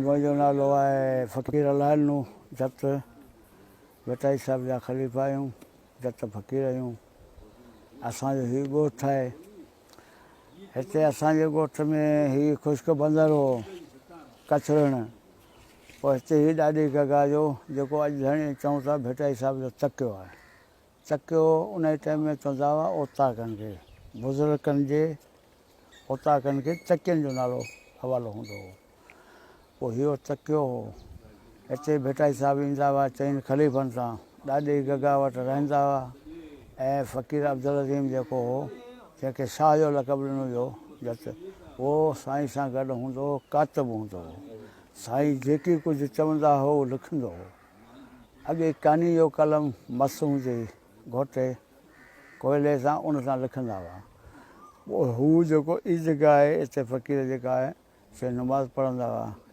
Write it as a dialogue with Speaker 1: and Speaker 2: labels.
Speaker 1: منهنجو نالو آهي فقير الهڏنو جت، ڀٽائي صاحب جا خليفا آهيون، جت فقير آهيون. اسان جو هي ڳوٺ آهي. هتي اسان جي ڳوٺ ۾ هي خشڪ بندر هو ڪچرڻ. پوء هتي هي ڏاڏي گگا جو جيڪو اڄ ڌڻي چئون ٿا ڀٽائي صاحب جو تڪيو آهي. تڪيو انهي ٽائيم ۾ چوندا هئا اوطاقن کي، بزرگن جي اوطاقن کي تڪين جو نالو حوالو هوندو هو. پوء هيو تڪيو هو. هتي ڀٽائي صاحب ايندا هئا چئن خليفن سان، ڏاڏي گگا وٽ رهندا هئا ۽ فقير عبدالعظيم جيڪو هو، جنهن کي شاهه جو لقب ڏنو ويو جت، اهو سائين سان گڏ هوندو هو، ڪاتب هوندو هو. سائين جيڪي ڪجهه چوندا هئا اهو لکندو هو. اڳي ڪاني جو قلم مس هوندي هئي، گهوٽي ڪوئلي سان ان سان لکندا هئا. پوء هو جيڪو عيدگاهه آهي اتي فقير جيڪا آهي سي نماز پڙهندا هئا.